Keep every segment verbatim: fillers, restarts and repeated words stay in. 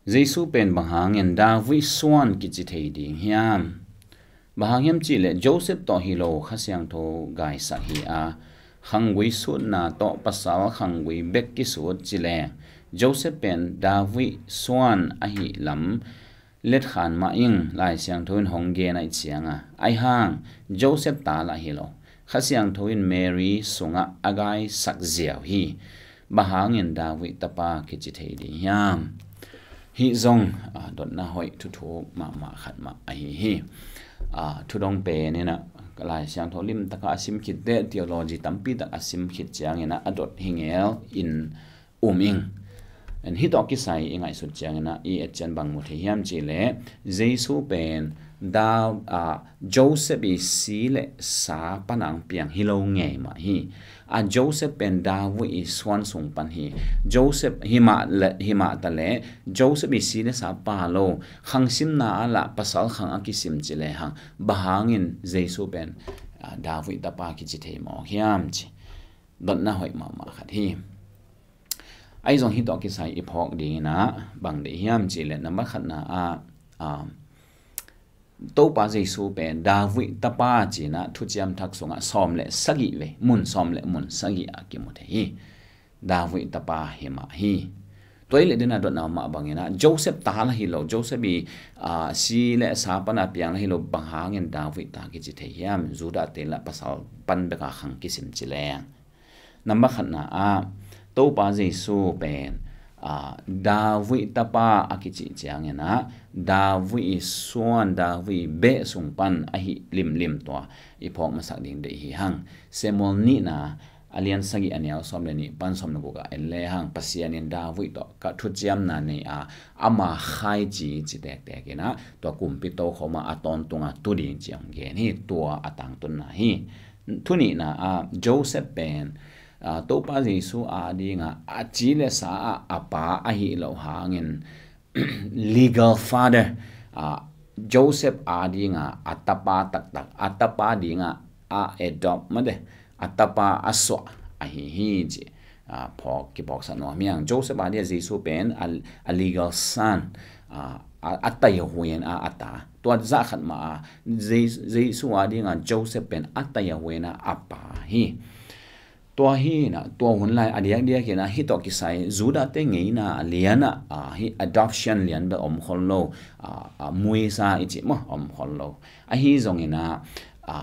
Jesu pen bang hangin David suan kici thei ding hiam? Bang hang hiam cihleh Joseph tawh hi lo Kha Siangtho gaisak hi a, khanggui sutna tawh pasal khanggui bek kisut cileng Joseph pen David suan ahi lam letkhan mah ing. Lai Siangtho in hong gen ahih cianga, ahi hang Joseph ta lah hi lo, Kha Siangtho in Mary sungah a gaisak ziau hi. Bang hangin David tapa kici thei ding hiam? Hih zong a, dotna hoih thuthuk mahmah khat mah ahi hi. A, thudong pen inah Lai Siangtho limtaka a sim khit teh, theology tampi tak a sim khit ciangin ah a dot hi ngel in um ing. Hih tawh kisai i ngaihsut ciangin ah i etcian bang mu thei hiam cihleh, Jesu pen Da, a, Joseph i si le sa panang piang hi lo ngei mah hi. A, Joseph pen David i suan sung pan hi. Joseph hi mah le, hi mah ta le, Joseph i si le sa pa lo, khangsimna ah lah pasal khang a kisim cileh hang, bang hangin Jesu pen, a, David tapa kici thei mawk hiam ci. Dotna hoih mahmah khat hi. Ahi zong hih tawh kisai i phawk ding inah bang deih hiam cihleh, nambat khatna ah, a, Topa Jesu pen David tapa cinah Thuciam Thak sungah sawm le sagih vei, mun sawm le mun sagih ah kimu thei hi. David tapa hi mah hi. Tua i le dinah dotna mah banginah Joseph ta lah hi lo, Joseph i, a, si le sa pana piang lah hi lo, bang hangin David ta kici thei hiam? Judah te lah pasal pan beka khang kisim cileng. Nambat khatna ah Topa Jesu pen, a, David tapa a kici ciangin ah David i suan, David i beh sung pan ahi limlim tua i phawk masak ding deih hi hang. Samuel nihna a lian sagih a neu sawm le nih pan sawm le guk ah en le hang, Pasian in David tawh ka thuciamna nei a, ama khaici ci tektek inah tua kumpi tokhom ah a tawntunga tu ding ci hong gen hi. Tua a tangtunna hi. Thunihna ah Joseph pen, a, Topa Jesu a dinga a ci le sa ah a pa ahi lo hangin legal father, a, Joseph a dinga a tapa taktak, a tapa dinga a adopt mate, a tapa a suah ahi hi ci, a, phawk, kiphawksak nuam hi hang. Joseph a dinga Jesu pen a, a legal son, a, a, a taihuina a ta. Tua zah khat mah a, Je-, Jesu a dinga Joseph pen a taihuina a pa hi. Tua hi inah, tua hun lai a diakdiak inah hih tawh kisai Judah te ngeina a lianah, a, hih adoption lian bel om khol lo, a, a, muisa i cih maw, om khol lo. Ahi zongin ah, a,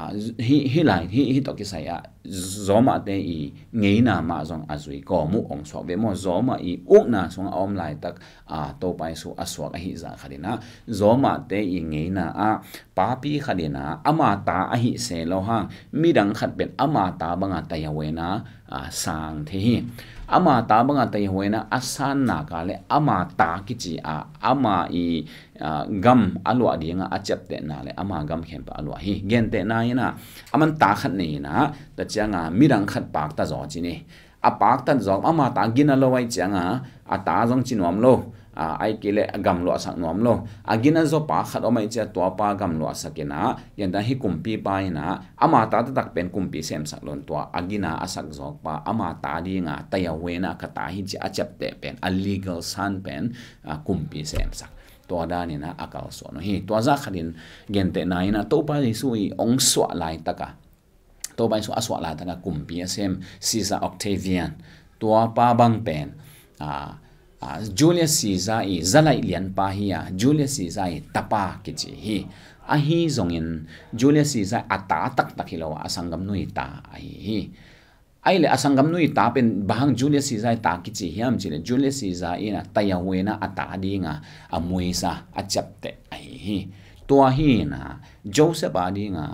a, hih, hih lai, hih, hih tawh kisai ah Roma te i ngeina mah zong a zui kawm uh hong suak ve maw. Roma i ukna sungah a om laitak, a, Topa Jesu a suak ahi zah khat inah Roma te i ngeina ah papi khat inah ama ta ahi se lo hang, midang khat pen ama ta banga taihuina, a, sang thei hi. Ama ta banga taihuina a san nak leh ama ta kici a, ama i, a, gam a luah dinga a ciaptehna le ama gam khempeuh a luah hi. Gentehna inah, aman ta khat nei inah, ta cianga midang khat pakta zaw ci ni. A paktat zawk, ama ta gina lo ahih cianga a ta zong ci nuam lo, a, ahih kei leh a gam luahsak nuam lo. A gina zaw pa khat om ahih ciang tua pa gam luahsak inah, gentehna hih kumpipa inah ama ta taktak pen kumpi semsak lo in, tua a gina a sak zawk pa ama ta dinga taihuina ka ta hi ci a ciapteh pen, a legal son pen, a, kumpi semsak. Tua dan inah a kalsuan uh hi. Tua zah khatin gentehna inah Topa Jesu i hong suah laitaka, Topa Jesu a suah laitaka kumpi a sem Caesar Octavian, tua pa bang pen, a, a, Julius Caesar i zalaih lianpa hi a, Julius Caesar i tapa kici hi. Ahi zongin Julius Caesar a ta taktak hi lo a, a sanggamnu i ta ahi hi. Ahih leh a sanggamnu i ta pen bang hang Julius Caesar i ta kici hiam cihleh, Julius Caesar inah taihuina a ta dinga a muisa a ciapteh ahi hi. Tua hi inah Joseph a dinga,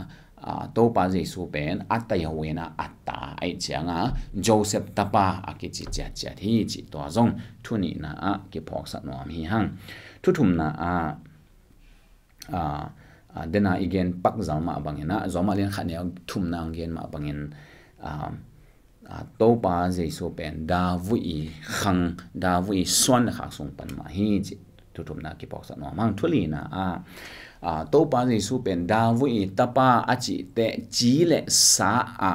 a, Topa Jesu pen a taihuina a ta ahih cianga Joseph tapa a kici ciatciat hi cih tua zong thunihna ah kiphawksak nuam hi hang. Thuthumna ah, a, a, dena i gen pak zal mah bangin ah, Roma lian khat neu thumna hong gen mah bangin, a, a, Topa Jesu pen David i khang, David i suan le khak sung pan mah hi cih thuthumna kiphawksak nuam hang. Thulina ah, a, Topa Jesu pen David i tapa a cih teh ci le sa a,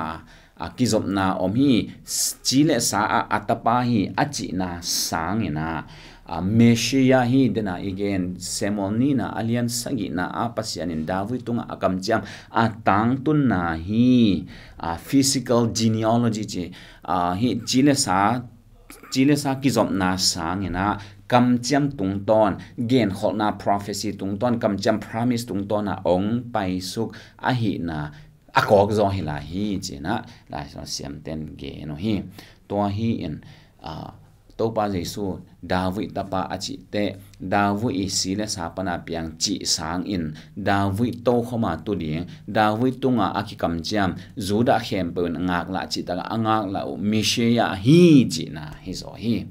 a, kizopna om hi. Ci le sa a, a tapa hi a cihna sangin ah, a, Messiah hi. Dena i gen Samuel nihna a lian sagihna ah Pasian in David tungah a kamciam a tangtunna hi. A, physical genealogy ci, a, hi ci le sa, ci le sa kizopna sangin ah kamciam tungtawn, genkholhna prophecy tungtawn, kamciam promise tungtawn ah ong paisuk ahihna a kawkzaw hi lai hi ci-in ah Lai Siangtho siamten gen uh hi. Tua hi in, a, Topa Jesu David tapa a cih teh, David i si le sa pana piang cih sangin, David tokhom a tu ding, David tungah a kikamciam, Judah khempeuh in ngaklah cih takah a ngaklah uh Messiah hi cihna hi zaw hi.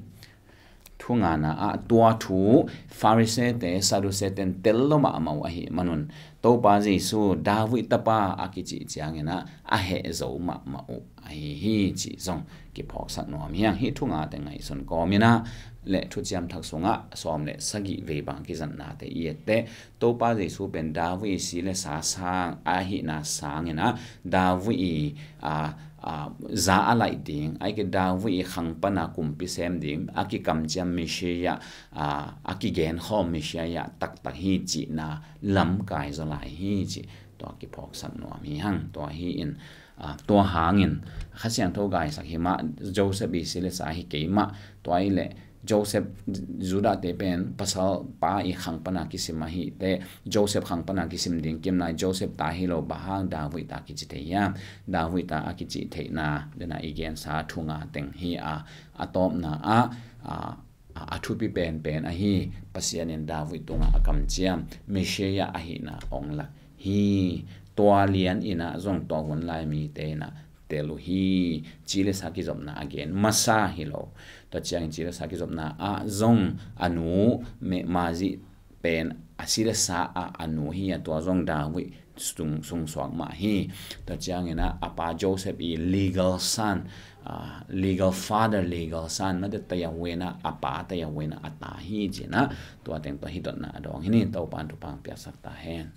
Thungana ah tua thu Pharisee-te, Sadducee-te in tel lo mahmah uh ahih manun, Topa Jesu David tapa a kicih ciangin ah a heh zo mahmah uh ahi hi cih zong kiphawksak nuam hi hang. Hih thungate ngaihsun kawmin ah le Thuciam Thak sungah sawm le sagih vei bang kizatnate i et teh, Topa Jesu pen David i si le sa sang ahihna sangin ah David i, a, a, za a laih ding, ahih kei leh David i khang pana kumpi sem ding a kikamciam Messiah, a, a kigenkhawm Messiah taktak hi cihna lamkai zaw lai hi cih tua kiphawksak nuam hi hang. Tua hi in, a, tua hangin Kha Siangtho gaisak hi mah, Joseph i si le sa hi kei mah, tua hi leh Joseph, Judah-te pen pasal pa i khang pana kisim ahi teh, Joseph khang pana kisim ding kim lai, Joseph ta hi lo, bang hang David ta kici thei hiam? David ta a kici theihna dena i gensa thunga teng hi a, a tawpna ah, a, a, a thupi penpen ahi, Pasian in David tungah a kamciam Messiah ahihna ong lak hi. Tua lian in ah zong tua hun lai mite in ah tel uh hi. Ci le sa kizopna a gen masa hi lo. Tua ciangin ci le sa kizopna ah zong a nu, me, Mary pen a si le sa ah a nu hi a, tua zong David sung, sungsuak mah hi. Tua ciangin ah a pa Joseph i legal son, a, legal father, legal son, mate taya huena, a pa taya huena a ta hi ci-in ah, tua teng tua hi dotna a dawng hi ni. Topan thupha piaksak ta hen.